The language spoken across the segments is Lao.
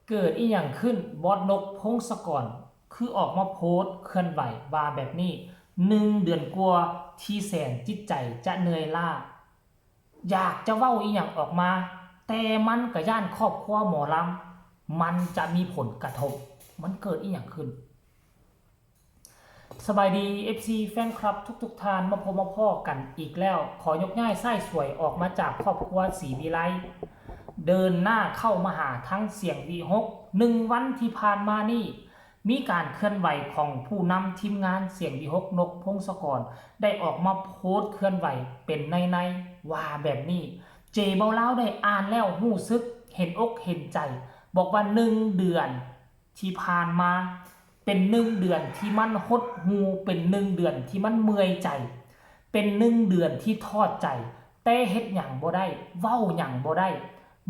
ເກີດອີ່ຫຍັງຂຶ້ນ ບອສນົກ ພົງສະກອນ ຄືອອກມາໂພສເຄື່ອນໄຫວວ່າແບບນີ້? ໜຶ່ງເດືອນກວ່າທີ່ແສນຈິດໃຈຈະເມື່ອຍລ້າ ຢາກຈະເວົ້າອີ່ຫຍັງອອກມາ, ແຕ່ມັນກະຢ້ານຄອບຄົວໝໍລຳ ມັນຈະມີຜົນກະທົບ. ມັນເກີດອີ່ຫຍັງຂຶ້ນ? ສະບາຍດີ ເອັຟຊີ ແຟນຄລັບທຸກໆທ່ານ ມາພົບມາພໍ້ກັນອີກແລ້ວ. ຂໍຍົກຍ້າຍຊາຍສວຍອອກມາຈາກຄອບຄົວສີວິໄລ ເດີນໜ້າເຂົ້າມາຫາທັງສຽງວິຫົກ. ໜຶ່ງວັນທີ່ຜ່ານມານີ້ ມີການເຄື່ອນໄຫວຂອງຜູ້ນຳທີມງານສຽງວິຫົກ ນົກ ພົງສະກອນ ໄດ້ອອກມາໂພສເຄື່ອນໄຫວເປັນໃນໆ ວ່າແບບນີ້. ເຈເບົາລາວໄດ້ອ່ານແລ້ວຮູ້ສຶກເຫັນອົກເຫັນໃຈ, ບອກວ່າໜຶ່ງເດືອນ ທີ່ຜ່ານມາເປັນໜຶ່ງເດືອນທີ່ມັນຫົດຫູ່, ເປັນໜຶ່ງເດືອນທີ່ມັນເມື່ອຍໃຈ, ເປັນໜຶ່ງເດືອນທີ່ທອດໃຈ, ແຕ່ເຮັດຫຍັງບໍ່ໄດ້, ເວົ້າຫຍັງບໍ່ໄດ້,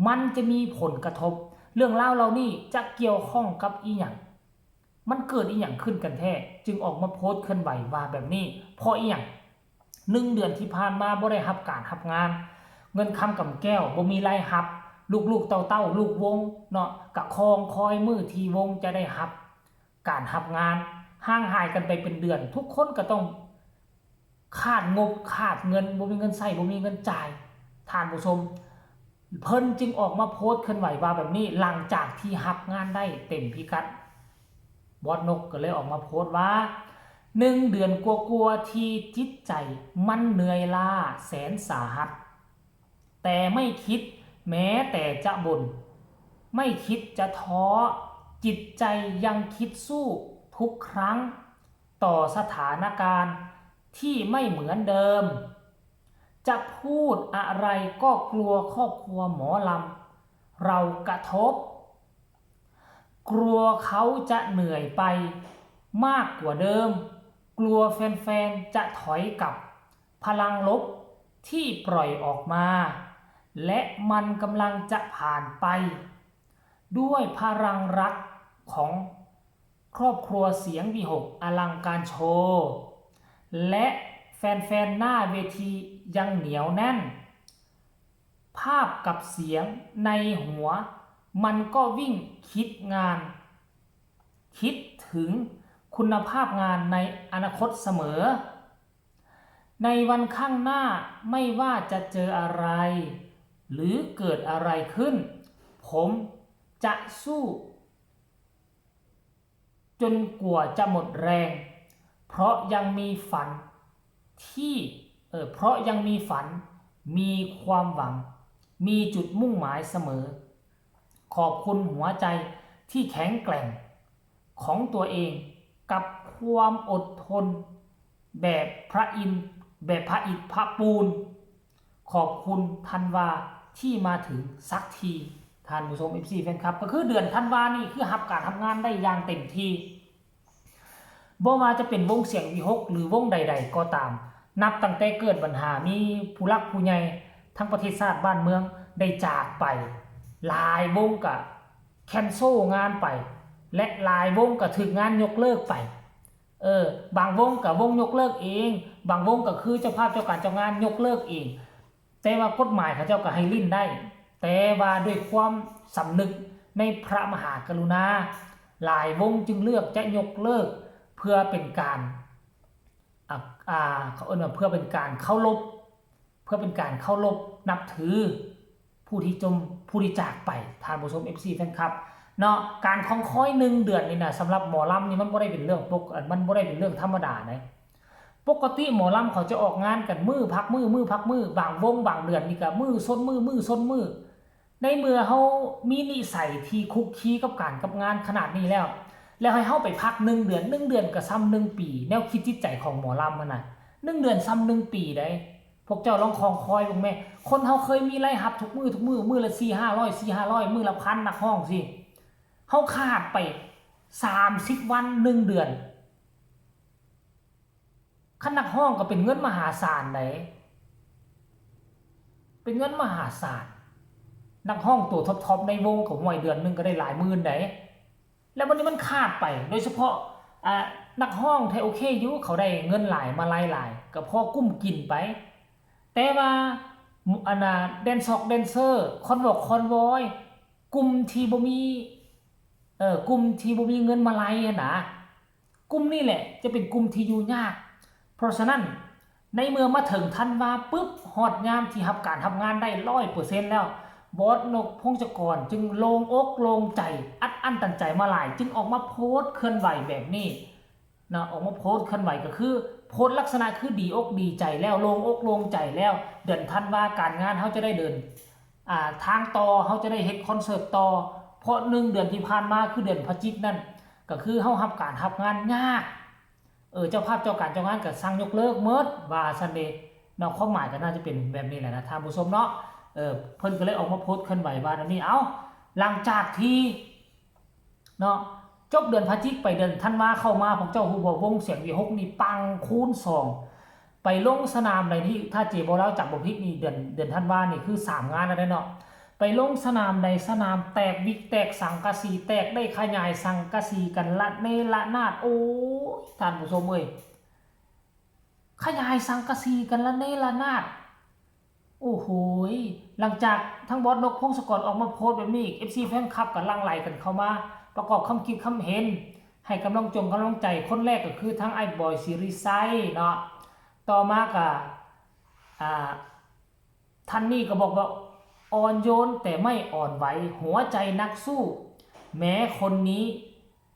ມັນຈະມີຜົນກະທົບ. ເລື່ອງລາວເຫຼົ່ານີ້ຈະກ່ຽວຂ້ອງກັບອີ່ຫຍັງ? ມັນເກີດອີ່ຫຍັງຂຶ້ນກັນແທ້ ຈຶ່ງອອກມາໂພສເຄື່ອນໄຫວວ່າແບບນີ້? ເພາະອີ່ຫຍັງ? ໜຶ່ງເດືອນທີ່ຜ່ານມາບໍ່ໄດ້ຮັບການຮັບງານ, ເງິນຄຳກຳແກ້ວບໍ່ມີລາຍຮັບ, ລູກໆເຕົ້າໆລູກວົງເນາະ ກະຄອງຄອຍມື້ທີ່ວົງຈະໄດ້ຮັບການຮັບງານ, ຫ່າງຫາຍກັນໄປເປັນເດືອນ, ທຸກຄົນກະຕ້ອງຂາດງົບຂາດເງິນ, ບໍ່ມີເງິນໃຊ້, ບໍ່ມີເງິນຈ່າຍ. ທ່ານຜູ້ຊົມ, ເພິ່ນຈຶ່ງອອກມາໂພສເຄື່ອນໄຫວວ່າແບບນີ້ ຫຼັງຈາກທີ່ຮັບງານໄດ້ເຕັມພິກັດ. ບອສນົກກໍເລີຍອອກມາໂພສວ່າ ໜຶ່ງເດືອນກວ່າໆທີ່ຈິດໃຈມັນເມື່ອຍລ້າແສນສາຫັດ, ແຕ່ໄມ່ຄິດແມ້ແຕ່ຈະບົ່ນ, ໄມ່ຄິດຈະທໍ້, ຈິດໃຈຍັງຄິດສູ້ທຸກຄັ້ງຕໍ່ສະຖານະການທີ່ໄມ່ເໝືອນເດີມ. ຈະພູດອະໄລກໍກົວຄອບຄົວໝໍລຳເຮົາກະທົບ. ກົວເຂົາຈະເໜື່ອຍໄປມາກກວ່າເດີມ, ກົວແຟນໆຈະຖອຍກັບພະລັງລົບທີ່ປ່ອຍອອກມາ ແລະ ມັນກຳລັງຈະຜ່ານໄປດ້ວຍພະລັງລັກຂອງຄອບຄົວສຽງວິຫົກອະລັງການໂຊ ແລະ ແຟນໆໜ້າເວທີຍັງໜຽວແໜ້ນ. ພາບກັບສຽງໃນຫົວມັນກໍວິ່ງຄິດງານ, ຄິດເຖິງຄຸນນະພາບງານໃນອະນາຄົດສະເໝີ. ໃນວັນຂ້າງໜ້າໄມ່ວ່າຈະເຈີອະໄລ ຫຼື ເກີດອະໄລຂຶ້ນ, ຜົມຈະສູ້ ຈົນກວ່າຈະໝົດແຮງ, ເພາະຍັງມີຝັນທີ່, ເອີ, ເພາະຍັງມີຝັນ, ມີຄວາມຫວັງ, ມີຈຸດມຸ່ງໝາຍສະເໝີ. ຂອບຄຸນຫົວໃຈທີ່ແຂງແກຮ່ງຂອງຕົວເອງ, ກັບຄວາມອົດທົນແບບພະອິນ, ແບບພະອິດພະປູນ. ຂອບຄຸນທັນວາທີ່ມາເຖິງສັກທີ. ທ່ານຜູ້ຊົມ ເອັຟຊີ ແຟນຄລັບ, ກໍຄືເດືອນທັນວານີ້ຄືຮັບການຮັບງານໄດ້ຢ່າງເຕັມທີ່. ບໍ່ວ່າຈະເປັນວົງສຽງວິຫົກ ຫຼື ວົງໃດໆກໍຕາມ, ນັບຕັ້ງແຕ່ເກີດບັນຫາ ມີຜູ້ຫຼັກຜູ້ໃຫຍ່ທັງປະເທດຊາດບ້ານເມືອງໄດ້ຈາກໄປ, ຫຼາຍວົງກະແຄນເຊິລງານໄປ ແລະ ຫຼາຍວົງກະຖືກງານຍົກເລີກໄປ. ເອີ, ບາງວົງກະວົງຍົກເລີກເອງ, ບາງວົງກະຄືເຈົ້າພາບເຈົ້າການເຈົ້າງານຍົກເລີກເອງ, ແຕ່ວ່າກົດໝາຍເຂົາເຈົ້າກະໃຫ້ຫຼິ້ນໄດ້, ແຕ່ວ່າດ້ວຍຄວາມສຳນຶກໃນພະມະຫາກະລຸນາ, ຫຼາຍວົງຈຶ່ງເລືອກຈະຍົກເລີກເພື່ອເປັນການ, ອາ, ອາ, ເຂົາເອີ້ນວ່າເພື່ອເປັນການເຄົາລົບ, ເພື່ອເປັນການເຄົາລົບນັບຖື ຜູ້ທີ່ຈົມ ຜູ້ທີ່ຈາກໄປ. ທ່ານຜູ້ຊົມ ເອັຟຊີ ແຟນຄລັບເນາະ, ການຄອງຄອຍໜຶ່ງເດືອນນີ້ນະ ສຳລັບໝໍລຳນີ້ ມັນບໍ່ໄດ້ເປັນເລື່ອງປົກ, ມັນບໍ່ໄດ້ເປັນເລື່ອງທຳມະດາໃດ. ປົກກະຕິໝໍລຳເຂົາຈະອອກງານກັນມື້ພັກມື້, ມື້ພັກມື້, ບາງວົງບາງເດືອນນີ້ກະມື້ຊົນມື້, ມື້ຊົນມື້. ໃນເມື່ອເຮົາມີນິໄສທີ່ຄຸກຄີກັບການກັບງານຂະໜາດນີ້ແລ້ວ, ແລ້ວໃຫ້ເຮົາໄປພັກໜຶ່ງເດືອນ, ໜຶ່ງເດືອນກະຊ່ຳໜຶ່ງປີ, ແນວຄິດຈິດໃຈຂອງໝໍລຳຫັ້ນນະ, ໜຶ່ງເດືອນຊ່ຳໜຶ່ງປີໃດ. ພວກເຈົ້າລອງຄອງຄອຍເບິ່ງແມ້, ຄົນເຮົາເຄີຍມີລາຍຮັບທຸກມື້, ທຸກມື້, ມື້ລະສີ່ຫ້າຮ້ອຍ, ສີ່ຫ້າຮ້ອຍ, ມື້ລະພັນ, ນັກຮ້ອງຊີ້, ເຮົາຂາດໄປສາມສິບວັນ, ໜຶ່ງເດືອນ. ຄັນນັກຮ້ອງກໍເປັນເງິນມະຫາສານໃດ, ເປັນເງິນມະຫາສານ. ນັກຮ້ອງໂຕທັອບໆໃນວົງກໍ ຫ້ວຍ ເດືອນໜຶ່ງກໍໄດ້ຫຼາຍໝື່ນໃດ. ແລ້ວບັດນີ້ມັນຂາດໄປ, ໂດຍສະເພາະ, ອາ, ນັກຮ້ອງແທ້ໂອເຄຢູ່, ເຂົາໄດ້ເງິນຫຼາຍມາໄລ່ຫຼາຍ, ກໍພໍກຸ້ມກິນໄປ. ແຕ່ວ່າ, ອັນນ່າ, ແດນຊອກແດນເຊີ, ຄອນວອກຄອນວອຍ, ກຸ່ມທີ່ບໍ່ມີ ເອີ ກຸ່ມທີ່ບໍ່ມີເງິນມາໄລ່ຫັ້ນນະ ກຸ່ມນີ້ແຫຼະຈະເປັນກຸ່ມທີ່ຢູ່ຍາກ. ເພາະສະນັ້ນ ໃນເມື່ອມາເຖິງທັນວາປຶບ ຮອດຍາມທີ່ຮັບການຮັບງານໄດ້ຮ້ອຍເປີເຊັນແລ້ວ ບອສນົກ ພົງສະກອນ ຈຶ່ງໂລ່ງອົກໂລ່ງໃຈ ອັດອັ້ນຕັນໃຈມາຫຼາຍ ຈຶ່ງອອກມາໂພສເຄື່ອນໄຫວແບບນີ້ເນາະ. ອອກມາໂພສເຄື່ອນໄຫວກໍຄືໂພສລັກສະນະຄືດີອົກດີໃຈແລ້ວ ໂລ່ງອົກໂລ່ງໃຈແລ້ວ ເດືອນທັນວາການງານເຮົາຈະໄດ້ເດີນ ອ່າ ທາງຕໍ່ ເຮົາຈະໄດ້ເຮັດຄອນເສີດຕໍ່ ເພາະໜຶ່ງເດືອນທີ່ຜ່ານມາຄືເດືອນພະຈິກນັ້ນ ກໍຄືເຮົາຮັບການຮັບງານຍາກ ເອີ ເຈົ້າພາບເຈົ້າການເຈົ້າງານກໍສັ່ງຍົກເລີກໝົດ ວ່າຊັ້ນເດເນາະ. ຄວາມໝາຍກໍໜ້າຈະເປັນແບບນີ້ແຫຼະນະທ່ານຜູ້ຊົມເນາະ. ເອີ ເພິ່ນກໍເລີຍອອກມາໂພສເຄື່ອນໄຫວວ່າແນວນີ້. ເອົ້າ ຫຼັງຈາກທີ່ ເນາະ ຈົບເດືອນພະຈິກໄປເດືອນທັນວາເຂົ້າມາ ພວກເຈົ້າຮູ້ບໍ່ ວົງສຽງວີຫົກນີ້ປັງຄູນສອງ ໄປລົງສະໜາມໃດທີ່ ຖ້າເຈບໍ່ລາວຈຳບໍ່ຜິດນີ້ ເດືອນ ເດືອນທັນວານີ້ຄືສາມງານແລ້ວເດ້ເນາະ. ໄປລົງສະໜາມໃດສະໜາມແຕກ ວິກແຕກ ສັງກະສີແຕກ ໄດ້ຂະຫຍາຍສັງກະສີກັນລະເນລະນາດ. ໂອ້ຍ ທ່ານຜູ້ຊົມເອີຍ ຂະຫຍາຍສັງກະສີກັນລະເນລະນາດ. ໂອ້ໂຫຍ ຫຼັງຈາກທັງບອສນົກ ພົງສະກອນ ອອກມາໂພສແບບນີ້ ເອັຟຊີແຟນຄລັບກໍຫຼັ່ງໄຫຼກັນເຂົ້າມາປະກອບຄຳຄິດຄຳເຫັນ ໃຫ້ກຳລັງຈົງກຳລັງໃຈ. ຄົນແລກກໍຄືທັງອ້າຍບອຍ ສີຣິໄຊເນາະ. ຕໍ່ມາກໍ ອ່າ ທ່ານນີ້ກໍບອກວ່າ ອ່ອນໂຍນແຕ່ໄມ່ອ່ອນໄຫວ ຫົວໃຈນັກສູ້ ແມ່ຄົນນີ້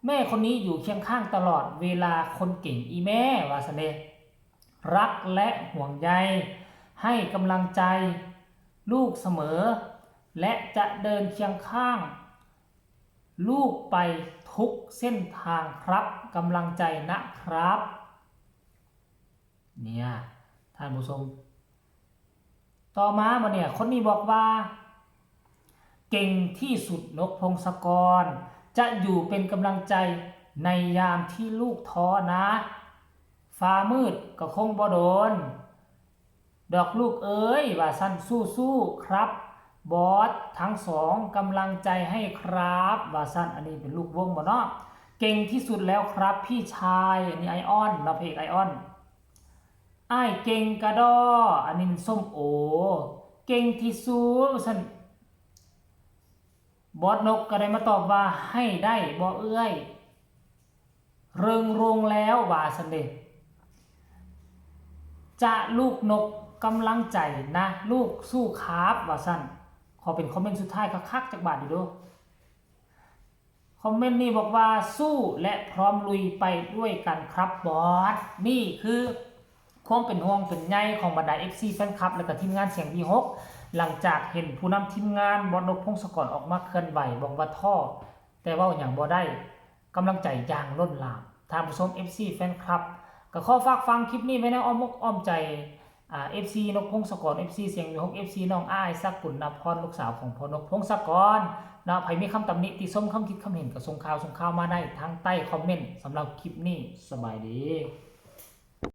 ແມ່ຄົນນີ້ຢູ່ຄຽງຂ້າງຕະຫຼອດເວລາ ຄົນເກັ່ງອີ່ແມ່ ວ່າຊັ້ນເດ. ລັກແລະຫ່ວງໃຍ ໃຫ້ກຳລັງໃຈລູກສະເໝີ ແລະ ຈະເດີນຄຽງຂ້າງລູກໄປທຸກເສັ້ນທາງ ຄັບ ກຳລັງໃຈນະຄັບ. ເນຍ ທ່ານຜູ້ຊົມ ຕໍ່ມາບັດເນຍ ຄົນນີ້ບອກວ່າ ເກັ່ງທີ່ສຸດ ນົກ ພົງສະກອນ ຈະຢູ່ເປັນກຳລັງໃຈໃນຍາມທີ່ລູກທໍ້ນະ ຟ້າມືດກໍຄົງບໍ່ດົນດອກລູກເອີຍ ວ່າຊັ້ນ. ສູ້ໆ ຄັບ ບອສ ທັງສອງ ກຳລັງໃຈໃຫ້ຄັບ ວ່າຊັ້ນ. ອັນນີ້ເປັນລູກວົງບໍ່ເນາະ. ເກັ່ງທີ່ສຸດແລ້ວຄັບ ພີ່ຊາຍ. ອັນນີ້ໄອອອນເນາະ ພະເອກໄອອອນ. ອ້າຍເກັ່ງກະດໍ້ ອັນນີ້ມັນສົ້ມໂອ ເກັ່ງທີ່ສຸດ ວ່າຊັ້ນ. ບອສນົກກໍໄດ້ມາຕອບວ່າ ໃຫ້ໄດ້ບໍ່ເອື້ອຍ ເຣິງລົງແລ້ວ ວ່າຊັ້ນເດ. ຈະລູກນົກກຳລັງໃຈນະ ລູກສູ້ຄັບ ວ່າຊັ້ນ. ຂໍເປັນຄອມເມັນສຸດທ້າຍຄັກໆ ຈັກບາດຢູ່ເດີ້. ຄອມເມັນນີ້ບອກວ່າ ສູ້ ແລະ ພ້ອມລຸຍໄປດ້ວຍກັນຄັບບອສ. ນີ້ຄືຄວາມເປັນຫ່ວງເປັນໃຍຂອງບັນດາເອັຟຊີແຟນຄລັບ ແລະ ກະທີມງານສຽງວີຫົກ ຫຼັງຈາກເຫັນຜູ້ນຳທີມງານ ບອສນົກ ພົງສະກອນ ອອກມາເຄື່ອນໄຫວ ບອກວ່າທໍ້ ແຕ່ເວົ້າຫຍັງບໍ່ໄດ້ ກຳລັງໃຈຢ່າງລົ້ນຫຼາມ. ທ່ານຜູ້ຊົມ ເອັຟຊີແຟນຄລັບ ກໍຂໍຝາກຝັງຄລິບນີ້ໄວ້ໃນອ້ອມອົກອ້ອມໃຈ ອ່າ ເອັຟຊີນົກ ພົງສະກອນ ເອັຟຊີສຽງວີຫົກ ເອັຟຊີນ້ອງອ້າຍ ສັກກຸນນະພອນ ລູກສາວຂອງພໍ່ນົກ ພົງສະກອນເນາະ. ໃຜມີຄຳຕຳໜິຕິຊົມ ຄຳຄິດຄຳເຫັນ ກໍສົ່ງຂ່າວ ສົ່ງຂ່າວມາໄດ້ທາງໃຕ້ຄອມເມັນ. ສຳລັບຄລິບນີ້ ສະບາຍດີ.